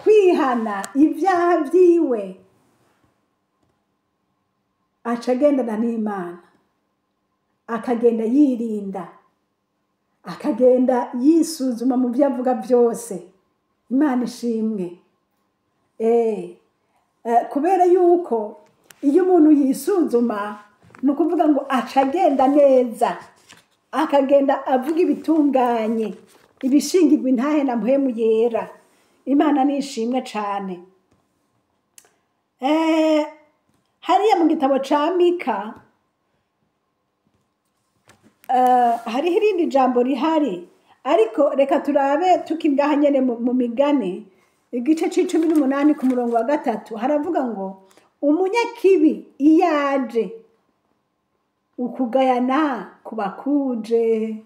kwihana ibyaha vyiwe, aca agendana n'Imana, akagenda yirinda, akagenda yisuzuma mu byo avuga byose. Imana ishimwe. Kubera yuko iyo umuntu yisuzuma, ni ukuvuga ngo aca agenda neza, akagenda avuga ibitunganye, ibishingirwa intahe na Mpwemu Yera. Imana nishimwe cane. Hariya mu gitabo ca Mika hariho irindi jambo rihari, ariko reka turabe tukiri ngaha nyene mu Migani, igice c'18 ku murongo wa 3, haravuga ngo umunyakibi iyo aje, ukugayana kubakuje,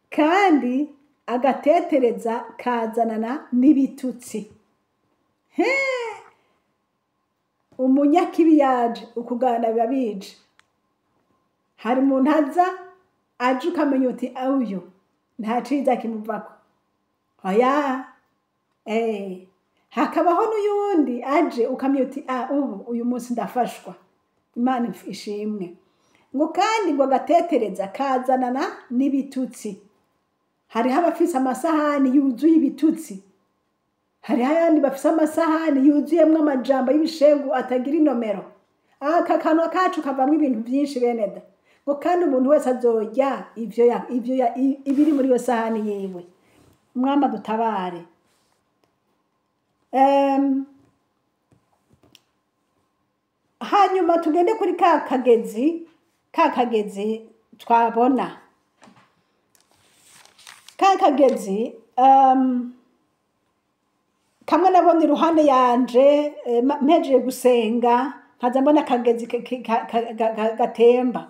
kandi agatetereza kazanana n'ibitutsi. He, umunyakibi yaje, ukugayana biba bije. Hari umuntu aza aje ukamenya uti uyu nta ciza kimuvako, oya. Hakabaho n'uyundi aje ukamenya uti ah, ubu uyu munsi ndafashwa. Imana ishimwe. Ngo kandi ngo agatetereza kazanana n'ibitutsi. Hariho abafise amasahani yuzuye ibitutsi, hariho ayandi bafise amasahani yuzuyemwo amajambo y'ibishegu atagira inomero. Aka kanwa kacu kavamwo ibintu byinshi, bene da. Ngo kandi umuntu wese azorya ibiri muri iyo sahani yiwe. Umwami adutabare. Hanyuma tugende kuri ka kagezi twabona, ka kagezi kamwe nabona iruhande yanje, mpejeje gusenga nkaza mbona akagezi gatemba.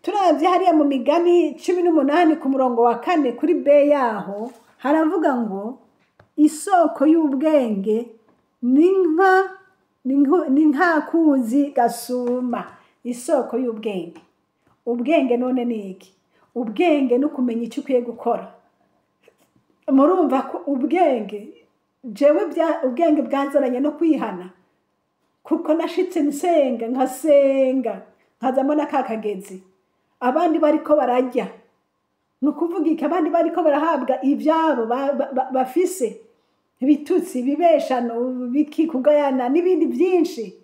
Turavye hariya mu Migani 18 ku murongo wa 4 kuri b yaho, haravuga ngo isoko y'ubwenge ni nkakuzi gasuma. Isoko y'ubwenge, ubwenge none ni iki? Ubwenge no kumenya icyo ukwiye gukora. Murumva ko ubwenge, jewe ubwenge bwanzananye no kwihana, kuko nashitse nsenga, nkasenga, nkaza mbona ka kagezi. Abandi bariko bararya, ni ukuvuga iki? Abandi bariko barahabwa ivyabo bafise ibitutsi, ibibeshano, biki, kugayana n'ibindi byinshi.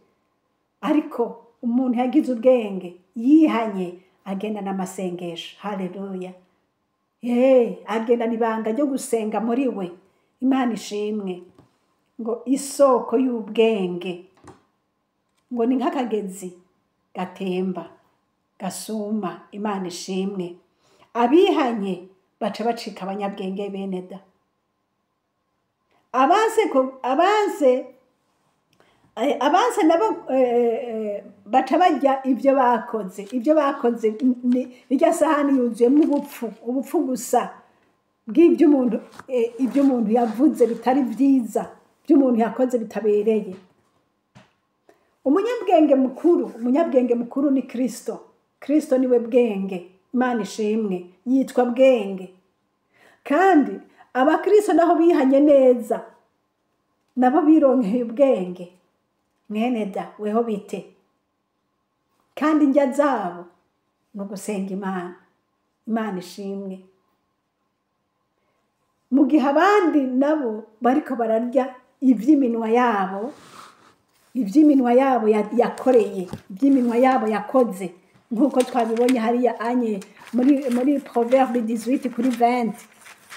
Ariko umuntu yagize ubwenge, yihanye, agenda n'amasengesho, haleluya, ye agendana ibanga ryo gusenga muri we. Imana ishimwe. Ngo isoko y'ubwenge ngo ni nk'akagezi gatemba gasuma. Imana ishimwe. Abihanye baca bacika abanyabwenge, bene da. Abanse nabo baca barya ibyo bakoze. Ibyo bakoze irya sahani yuzuyemo ubupfu, ubupfu gusa bw'ibyo umuntu, ibyo umuntu yavuze bitari byiza, ibyo umuntu yakoze bitabereye. Umunyabwenge mukuru, umunyabwenge mukuru ni Kristo. Kristo niwe bwenge. Imana ishimwe, yitwa bwenge. Kandi abakristo naho bihanye neza, nabo bironkeye ubwenge. Mwene da, weho bite? Kandi indya zabo ni ugusenga Imana. Imana ishimwe. Mu gihe abandi nabo bariko bararya ivy'iminwa yabo, ivy'iminwa yabo yakoreye, ivy'iminwa yabo yakoze, nk'uko twabibonye hariya anye muri Proverbe 18 kuri 20,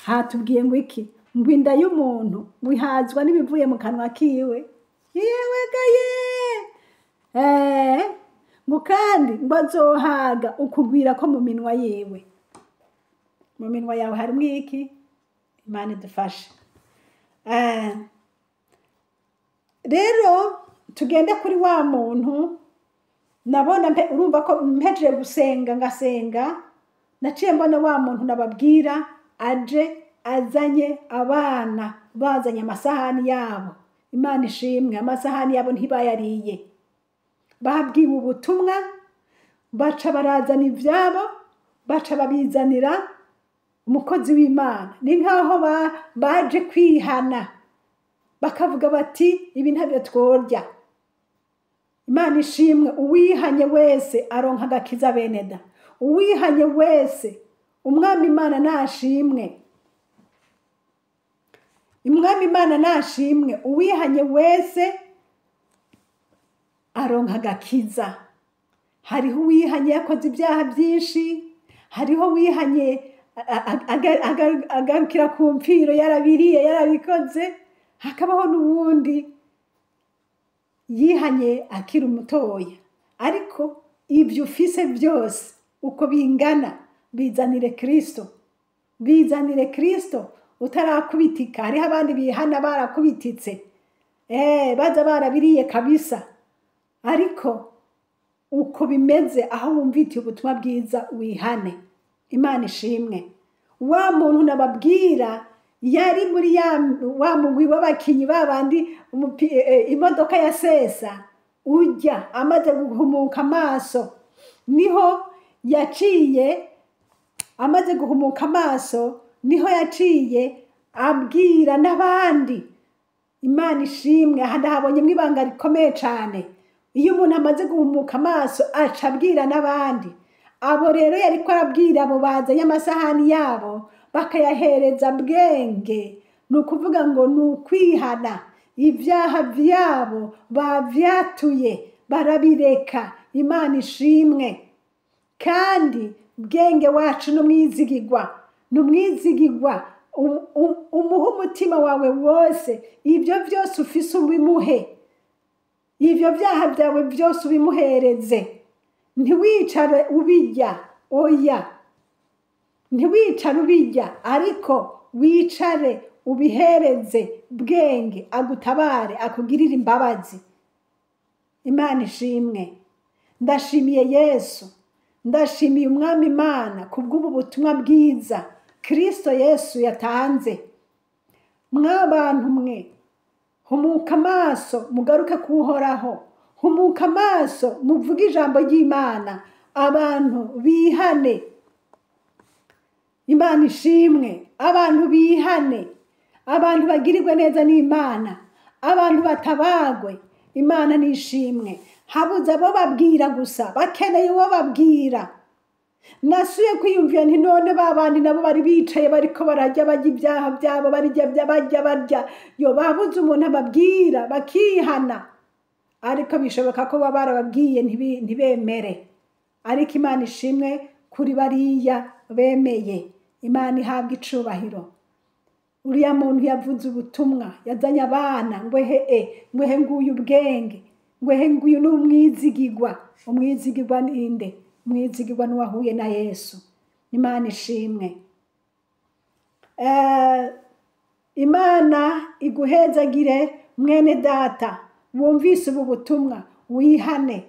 hatubwiye ngo iki? Ngo inda y'umuntu ngo ihazwa n'ibivuye mu kanwa kiwe. Yewe gaye! Ngo kandi ngo azohaga ukugwira ko mu minwa yiwe. Mu minwa yawe harimwo iki? Imana idufashe. Rero tugende kuri wa muntu nabona. Urumva ko mpejeje gusenga, ngasenga, naciye mbona wa muntu nababwira aje azanye abana, bazanye amasahani yabo. Imana ishimwe, amasahani yabo ntibayariye. Babwiwe ubutumwa, baca barazana ivyabo, baca babizanira umukozi w'Imana. Ni nk'aho baje kwihana, bakavuga bati ibi ntabyo tworya. Imana ishimwe. Uwihanye wese aronka agakiza, bene da. Uwihanye wese, Umwami Imana nashimwe, Umwami Imana nashimwe. Uwihanye wese aronka agakiza. Hariho uwihanye yakoze ibyaha byinshi, hariho uwihanye agarukira ku mpfiro, yarabiriye, yarabikoze, hakabaho n'uwundi yihanye akiri umutoya. Ariko ibyo ufise byose uko bingana, bizanire Kristo, bizanire Kristo utarakubitika. Hariho abandi bihana barakubititse, baza barabiriye kabisa. Ariko uko bimeze, aho wumvitiye ubutumwa bwiza, wihane. Imana ishimwe. Wa muntu nababwira yari muri ya wa mugwi w'abakinyi babandi imodoka ya sesa ujya, amaze guhumuka amaso, niho yaciye, amaze guhumuka amaso, niho yaciye abwira n'abandi. Imana ishimwe. Aha ndahabonyemo ibanga rikomeye cyane. Iyo umuntu amaze guhumuka amaso aca abwira n'abandi. Abo rero yariko arabwira, abo bazanye amasahani yabo bakayahereza Bwenge, ni ukuvuga ngo ni ukwihana ibyaha byabo, bavyatuye barabireka. Imana ishimwe. Kandi Bwenge wacu n'umwizigigwa, ni umwizigigwa. Umuhe umutima wawe wose, ibyo byose ufise ubimuhe, ibyo byaha byawe byose ubimuhereze. Ntiwicare ubijya, oya, ntiwicare ubijya, ariko wicare ubihereze Bwenge, agutabare, akugirire imbabazi. Imana ishimwe. Ndashimiye Yesu, ndashimiye Umwami Imana kubw'ubu butumwa bwiza Kristo Yesu yatanze. Mw'abantu mwe, humuka amaso, mugaruke kuhoraho. Humuka amaso, muvuge ijambo ry'Imana, abantu bihane. Imana ishimwe. Abantu bihane, abantu bagirirwe neza n'Imana, abantu batabagwe. Imana nishimwe. Habuze abo babwira gusa, bakeneye uwo babwira. Nasuye kwiyumvira nti none ba bandi nabo bari bicaye bariko barajya, bajya ibyaha byabo, barya, barya, barya, yo babuze umuntu ababwira bakihana. Ariko bishoboka ko baba barababwiye ntibemere. Ariko Imana ishimwe kuri bariya bemeye. Imana ihabwa icubahiro. Uriya muntu yavuze ubutumwa, yazanye abana, ngwehe ngwehe nguyu Ubwenge, ngwehe nguyu ni umwizigigwa. Umwizigigwa ninde? Umwizigigwa n'uwahuye na Yesu. Imana ishimwe. Imana iguhezagire, mwene data wumvise ubu butumwa. Wihane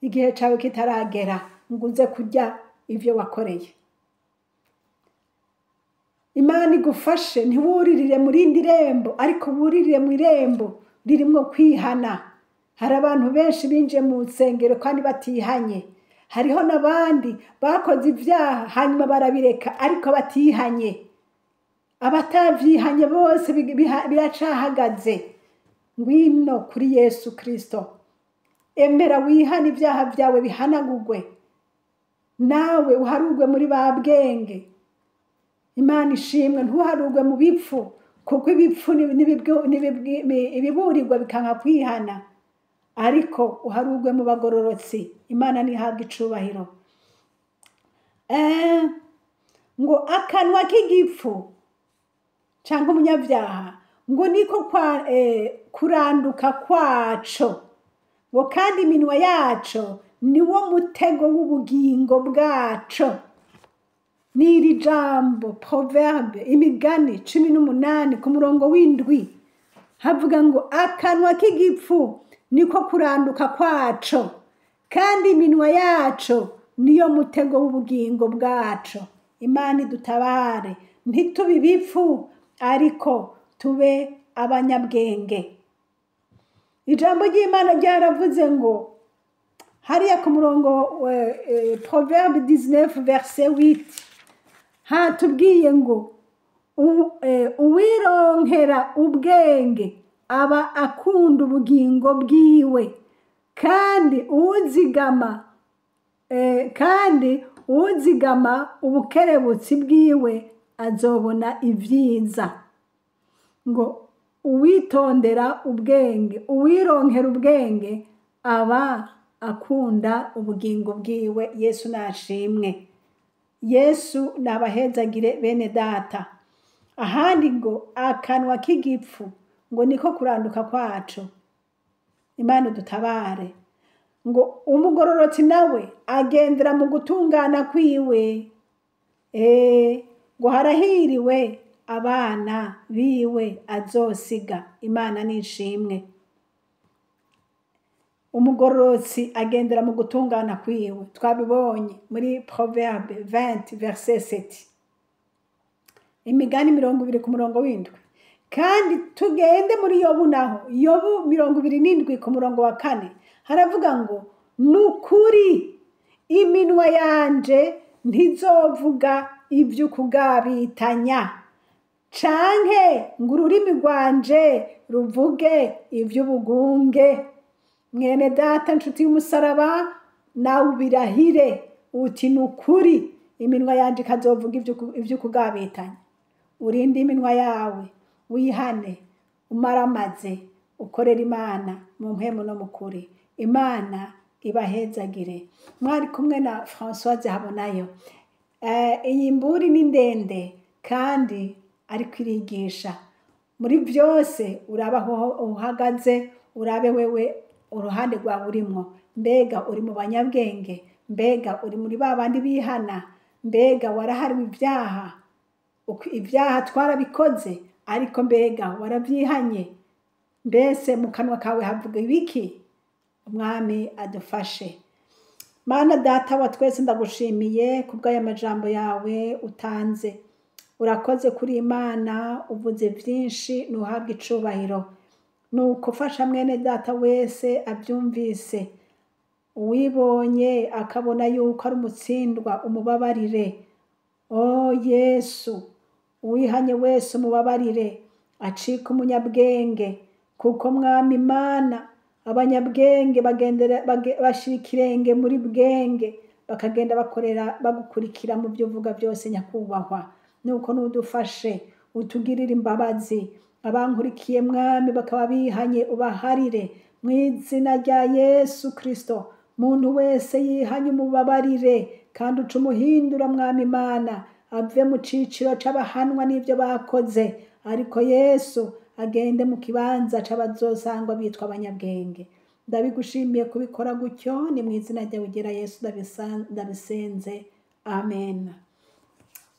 igihe cyawe kitaragera ngo uze kurya ibyo wakoreye. Imana igufashe, ntiwuririre mu rindi rembo, ariko wuririre mu irembo ririmo kwihana. Hari abantu benshi binjiye mu nsengero kandi batihanye. Hariho n'abandi bakoze ibyaha hanyuma barabireka ariko batihanye. Abatabyihanye bose biracahagaze. Ngwino kuri Yesu Kirisito, emera wihane, ibyaha byawe bihanagurwe, nawe uharugwe muri ba Bwenge. Imana ishimwe. Ntuharugwe mu bipfu, kuko ibipfu ibiburirwa bikanka kwihana, ariko uharugwe mu bagororotsi. Imana ntihabwe icubahiro. Ngo akanwa k'igipfu cyangwa umunyabyaha ngo niko kuranduka kwaco, ngo kandi iminwa yaco niwo mutego w'ubugingo bwaco. Ni iri jambo, Proverbe, Imigani 18 ku murongo w'7, havuga ngo akanwa k'igipfu niko kuranduka kwaco, kandi iminwa yaco niyo mutego w'ubugingo bwaco. Imana idutabare, ntitube ibipfu ariko tube abanyabwenge. Ijambo ry'Imana ryaravuze ngo hariya ku murongo, Proverbe 19 verset 8, hatubwiye ngo uwironkera ubwenge aba akunda ubugingo bwiwe, kandi uzigama ubukerebutsi bwiwe azobona ibyiza. Ngo uwitondera ubwenge, uwironkera ubwenge aba akunda ubugingo bwiwe. Yesu nashimwe. Yesu nabahezagire, bene data. Ahandi ngo akanwa k'igipfu ngo niko kuranduka kwaco. Imana dutabare. Ngo umugororotsi nawe agendera mu gutungana kwiwe. Ngo harahiriwe abana biwe azosiga. Imana nishimwe. Umugororotsi agendera mu gutungana kwiwe, twabibonye muri Proverbe 20 verset 7, Imigani 20 ku murongo w'7. Kandi tugende muri Yobu naho, Yobu 27 ku murongo wa 4, haravuga ngo ni ukuri iminwa yanje ntizovuga iby'ukugabitanya. Canke ngo ururimi rwanje ruvuge ivy'ubugunge. Mwene data, nshuti y'umusaraba, nawe ubirahire uti: "Ni ukuri, iminwa yanje ikazovuga ivy'ukugabitanya." Urinde iminwa yawe, wihane, umaramaze, ukorere Imana mu mpwemu no mu kuri. Imana ibahezagire. Mwari kumwe na Françoise Habonayo. Iyi mburi ni ndende kandi ariko irigisha muri byose. Uraba aho uhagaze, urabe wewe uruhande rwawe urimwo. Mbega uri mu banyabwenge? Mbega uri muri ba bandi bihana? Mbega warahariwe ibyaha? Ibyaha twarabikoze, ariko mbega warabyihanye? Mbese mu kanwa kawe havuga ibiki? Umwami adufashe. Mana Data wa twese, ndagushimiye kubw'aya majambo yawe utanze. Urakoze kuri Imana, uvuze byinshi, ntuhabwe icubahiro. Nuko fasha mwene data wese abyumvise, uwibonye akabona yuko ari umutsindwa, umubabarire. O Yesu, uwihanye wese umubabarire, acike umunyabwenge, kuko Mwami Imana, abanyabwenge bagendera bashyira ikirenge muri bwenge, bakagenda bakorera bagukurikira mu byo uvuga byose, nyakubahwa. Nuko nudufashe, utugirire imbabazi. Abankurikiye, Mwami, bakaba bihanye, ubaharire mu izina rya Yesu Kristo. Muntu wese yihanye umubabarire kandi uca umuhindura, Mwami Imana, ave mu ciciro c'abahanwa n'ibyo bakoze, ariko Yesu agende mu kibanza c'abazosangwa bitwa abanyabwenge. Ndabigushimiye kubikora gutyo, ni mu izina ryawe ugera Yesu ndabisenze, amen.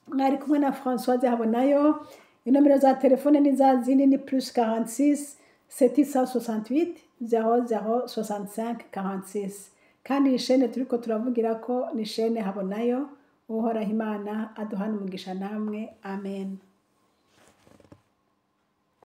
Mwari kumwe na Françoise Habonayo. Inomero za telefone ni za zindi, ni +46 768 00 65 46. Kandi iyi shene turiko turavugira ko ni shene Habonayo. Uhoraho Imana aduhana umugisha namwe, amen.